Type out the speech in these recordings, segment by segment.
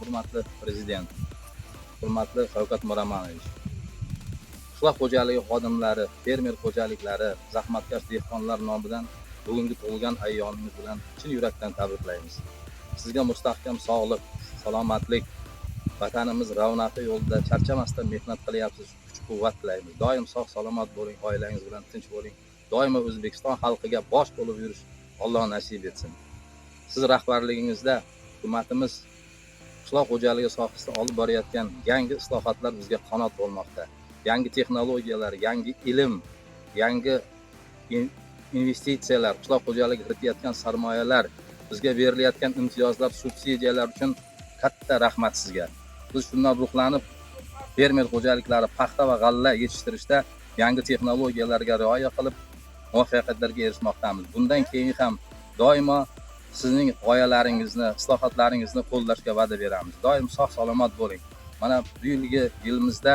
Hurmatli Prezident, hurmatli Shavkat Miromonovich, qishloq xo'jaligi xodimlari, fermer xo'jaliklari, zahmatkash dehqonlar nomidan bugungi tug'ilgan ayyomingiz bilan chin yurakdan tabriklaymiz. Sizga mustahkam sog'liq, salomatlik, vatanimiz ravnaqi yo'lida charchamasdan mehnat qilyapsiz, kuch quvvat tilaymiz. Doim sog' salomat bo'ling, oilangiz bilan tinch bo'ling. Doimo O'zbekiston xalqiga bosh bo'lib yurish Alloh nasib etsin. Siz rahbarligingizda hukumatimiz qishloq xo'jaligi sohasida olib borayotgan yangi islohotlar bizga qanot bo'lmoqda. Yangi texnologiyalar, yangi ilm, yangi investitsiyalar, qishloq xo'jaligiga kiritayotgan sarmoyalar, bizga berilayotgan imtiyozlar, subsidiyalar uchun katta rahmat sizga. Biz shundan ruhlanib, fermer xo'jaliklari paxta va g'alla yetishtirishda yangi texnologiyalarga rioya qilib, muvaffaqiyatlarga erishmoqdamiz. Bundan keyin ham doimo sizning g'oyalaringizni, islohotlaringizni qo'llashga va'da beramiz. Doim sog' salomat bo'ling. Mana bu yilgi yilimizda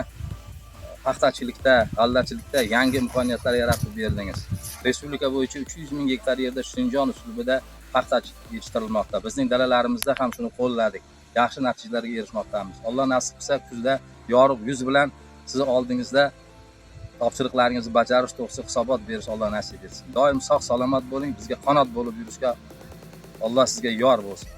paxtachilikda, g'allachilikda yangi imkoniyatlar yaratib berdingiz. Respublika bo'yicha 300 ming gektar yerda Shinjon uslubida paxta yetishtirilmoqda. Bizning dalalarimizda ham shuni qo'lladik. Yaxshi natijalarga erishmoqdamiz. Alloh nasib qilsa, kuzda yorug' yuz bilan sizni oldingizda topshiriqlaringizni bajarish to'g'risida hisobot berish Alloh nasib etsin. Doim sog' salomat bo'ling, bizga qanot bo'lib yurishga Alloh sizga yor bo'lsin.